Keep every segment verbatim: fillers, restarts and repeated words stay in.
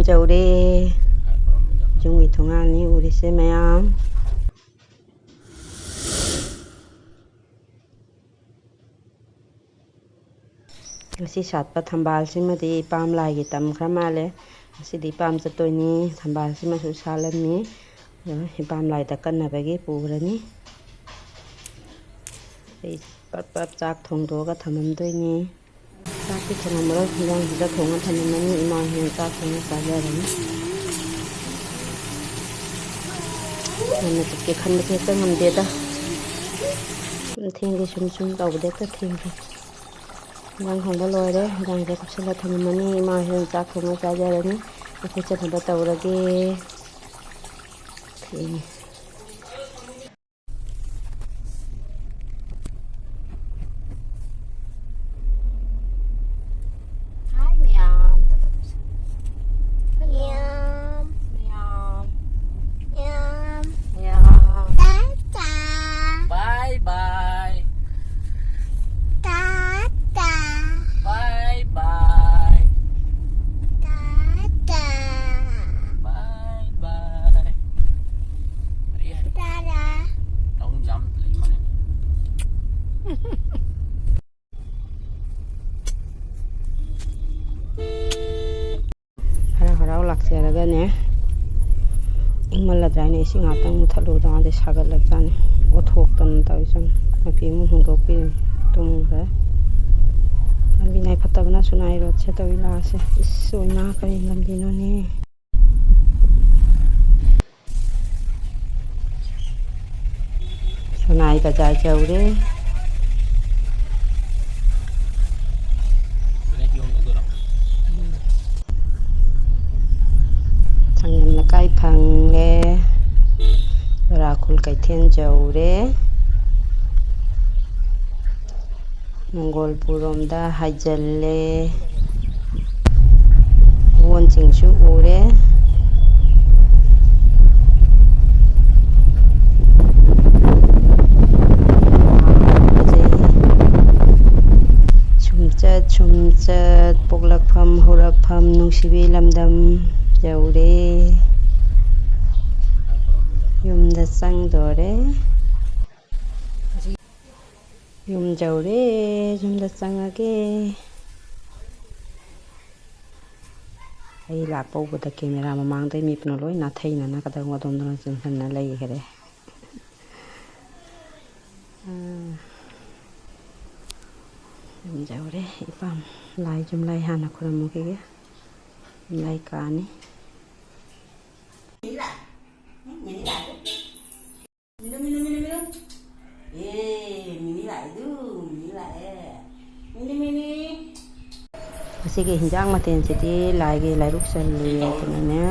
ꯌꯧꯔꯦ꯫ ꯌꯨꯝꯒꯤ ꯊꯣꯡꯒꯥꯟꯅꯤ ꯎꯔꯤꯁꯦ ꯃꯌꯥꯝ꯫ ꯉꯁꯤ ꯁꯥꯠꯄ ꯊꯝꯕꯥꯜꯁꯤꯃꯗꯤ ꯏꯄꯥꯝ ꯂꯥꯏꯒꯤ ꯇꯝꯈ꯭ꯔ ꯃꯥꯜꯂꯦ꯫ ꯉꯁꯤꯗꯤ ꯏꯄꯥꯝ ꯆꯠꯇꯣꯏꯅꯤ꯫ ꯊꯝꯕꯥꯜꯁꯤꯃꯁꯨ ꯁꯥꯠꯂꯝꯃꯤ꯫ ꯑꯗꯣ ꯏꯄꯥꯝ ꯂꯥꯏꯗ ꯀꯠꯅꯕꯒꯤ ꯄꯨꯈ꯭ꯔꯅꯤ꯫ ꯑꯩ ꯄꯞ ꯄꯞ ꯆꯥꯛ ꯊꯣꯡꯗꯣꯛꯑꯒ ꯊꯝꯃꯝꯗꯣꯏꯅꯤ꯫ ꯆꯥꯛꯇꯤ ꯊꯣꯡꯉꯝꯃꯔꯣꯏ, ꯍꯤꯟꯖꯥꯡꯁꯤꯗ ꯊꯣꯡꯉ ꯊꯝꯃꯝꯃꯅꯤ꯫ ꯏꯃꯥ ꯍꯣꯏꯅ ꯆꯥꯛ ꯊꯣꯡꯉ ꯆꯥꯖꯔꯅꯤ꯫ ꯉꯟꯅ ꯆꯠꯀꯦ ꯈꯟꯕꯁꯦ ꯍꯦꯛꯇ ꯉꯝꯗꯦꯗ꯫ ꯁꯨꯝ ꯊꯦꯡꯈꯤ, ꯁꯨꯝ ꯁꯨꯝ ꯇꯧꯕꯗ ꯍꯦꯛꯇ ꯊꯦꯡꯈꯤ꯫ ꯍꯤꯟꯖꯥꯡ ꯊꯣꯡꯕ ꯂꯣꯏꯔꯦ꯫ ꯍꯤꯟꯖꯥꯡꯁꯦ ꯀꯨꯞꯁꯜꯂ ꯊꯝꯃꯝꯃꯅꯤ꯫ ꯏꯃꯥ ꯍꯣꯏꯅ ꯆꯥꯛ ꯊꯣꯡꯉ ꯆꯥꯖꯔꯅꯤ꯫ ꯑꯩꯈꯣꯏ ꯆꯠꯅꯕ ꯇꯧꯔꯒꯦ꯫ ꯊꯦꯡꯉꯦ꯫ ꯍꯥꯏ ꯃꯌꯥꯝ꯫ ꯃꯌꯥꯝ꯫ ꯃꯌꯥꯝ꯫ ꯃꯌꯥꯝ꯫ ꯃꯌꯥꯝ꯫ Tata. Bye bye꯫ Tata. Bye bye꯫ Tata. Bye bye꯫ ꯑꯔꯦ, ꯑꯔꯦ꯫ ꯇꯥꯔꯥ꯫ ꯇꯧ ꯌꯥꯝ ꯂꯩ ꯃꯥꯜꯂꯦ꯫ ꯍꯔꯥꯎ ꯍꯔꯥꯎ ꯂꯥꯛꯆꯔꯒꯅꯦ꯫ ꯏꯪꯃꯜꯂꯗ꯭ꯔꯥ ꯍꯥꯏꯅ ꯏꯁꯤꯡ ꯉꯥꯛꯇꯪ ꯃꯨꯊꯠꯂꯨꯕꯗ ꯃꯥꯗꯤ ꯁꯥꯒꯠꯂꯕꯖꯥꯠꯅꯤ꯫ ꯑꯣꯊꯣꯛꯇꯅ ꯇꯧꯔꯤ ꯆꯪ ꯃꯄꯤ ꯑꯃꯨꯛ ꯍꯣꯡꯗꯣꯛꯄꯤꯔꯤꯅꯤ꯫ ꯇꯨꯝꯈ꯭ꯔꯦ꯫ ꯂꯝꯕꯤ ꯅꯥꯏ ꯐꯠꯇꯕꯅ ꯁꯨꯅꯥꯏ ꯔꯣꯗꯁꯦ ꯇꯧꯔꯤ ꯂꯥꯛꯑꯁꯦ꯫ ꯏꯁ ꯑꯣꯏꯃꯥ ꯀꯔꯤ ꯂꯝꯕꯤꯅꯣꯅꯦ꯫ ꯁꯅꯥꯏ ꯕꯖꯥꯔ ꯌꯧꯔꯦ꯫ ꯁꯪꯉꯝ ꯂꯩꯀꯥꯏ ꯐꯪꯂꯦ꯫ ꯆꯨꯔꯥꯈꯣꯜ ꯀꯩꯊꯦꯜ ꯌꯧꯔꯦ꯫ ꯃꯪꯒꯣꯜꯄꯨꯔ ꯔꯣꯝꯗ ꯍꯥꯏꯖꯤꯜꯂꯦ꯫ ꯂꯣꯟꯁꯤꯡꯁꯨ ꯎꯔꯦ꯫ ꯁꯨꯝꯆꯠ ꯁꯨꯝꯆꯠ ꯍꯧꯔꯛꯐꯝ, ꯍꯧꯔꯛꯐꯝ, ꯅꯨꯡꯁꯤꯕꯤ ꯂꯝꯗꯝ ꯌꯧꯔꯦ꯫ ꯌꯨꯝꯗ ꯆꯪꯗꯣꯔꯦ꯫ ꯌꯨꯝ ꯌꯧꯔꯦ, ꯌꯨꯝꯗ ꯆꯪꯉꯒꯦ꯫ ꯑꯩ ꯂꯥꯛꯄ ꯎꯕꯗ camera ꯃꯃꯥꯡꯗꯩ ꯃꯤꯄꯨꯝꯅ ꯂꯣꯏ ꯅꯥꯊꯩꯅꯅ ꯀꯗꯪ ꯋꯥꯗꯣꯝꯗꯅ ꯆꯪꯁꯤꯟꯅ ꯂꯩꯈꯔꯦ꯫ ꯎꯝ꯫ ꯌꯨꯝ ꯌꯧꯔꯦ꯫ ꯏꯄꯥꯝ ꯂꯥꯏ ꯌꯨꯝꯂꯥꯏ ꯍꯥꯟꯅ ꯈꯨꯔꯨꯝꯃꯨꯈꯤꯒꯦ꯫ ꯌꯨꯝꯂꯥꯏ ꯀꯥꯅꯤ꯫ ꯑꯦ, ꯃꯤꯃꯤ ꯂꯥꯛꯏꯗꯨ, ꯃꯤꯃꯤ ꯂꯥꯛꯑꯦ꯫ ꯃꯤꯅꯤ, ꯃꯤꯅꯤ꯫ ꯉꯁꯤꯒꯤ ꯍꯤꯟꯖꯥꯡ ꯃꯊꯦꯜꯁꯤꯗꯤ ꯂꯥꯏꯒꯤ ꯂꯥꯏꯔꯨꯛ ꯆꯜꯂꯤ ꯑꯗꯨꯅꯅꯦ,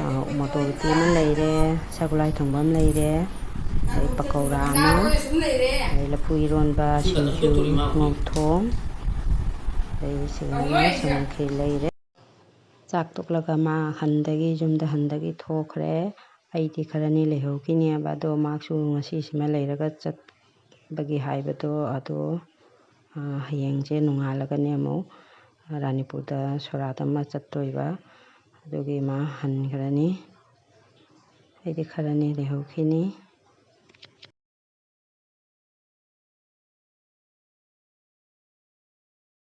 ꯑ, ꯃꯣꯇꯣꯔ ꯎꯇꯤ ꯑꯃ ꯂꯩꯔꯦ, ꯁꯒꯣꯜꯍꯋꯥꯏ ꯊꯣꯡꯕ ꯑꯃ ꯂꯩꯔꯦ, ꯑꯗꯩ ꯄꯀꯧꯔꯥ ꯑꯃ, ꯑꯗꯩ ꯂꯐꯨ ꯏꯔꯣꯟꯕ, ꯁꯤꯡꯖꯨ, ꯉꯧꯊꯣꯡ, ꯑꯗꯩ ꯁꯤꯡꯖꯨ, ꯁꯪꯒꯣꯝ ꯈꯦꯔ ꯂꯩꯔꯦ꯫ ꯆꯥꯛ ꯇꯣꯛꯂꯒ ꯃꯥ ꯍꯟꯗꯒꯤ, ꯌꯨꯝꯗ ꯍꯟꯗꯒꯤ ꯊꯣꯛꯈ꯭ꯔꯦ꯫ ꯑꯩꯗꯤ ꯈꯔꯅꯤ ꯂꯩꯍꯧꯈꯤꯅꯦꯕ, ꯑꯗꯣ ꯃꯥꯁꯨ ꯉꯁꯤꯁꯤꯃ ꯂꯩꯔꯒ ꯆꯠꯄꯒꯤ ꯍꯥꯏꯕꯗꯣ, ꯑꯗꯣ, ꯑ, ꯍꯌꯦꯡꯁꯦ ꯅꯣꯡꯉꯥꯜꯂꯒꯅꯦ ꯑꯃꯨꯛ ꯔꯥꯅꯤꯄꯨꯔꯗ ꯁꯣꯔꯥꯠ ꯑꯃ ꯆꯠꯇꯣꯏꯕ, ꯑꯗꯨꯒꯤ ꯃꯥ ꯍꯟꯈ꯭ꯔꯅꯤ꯫ ꯑꯩꯗꯤ ꯈꯔꯅꯤ ꯂꯩꯍꯧꯈꯤꯅꯤ꯫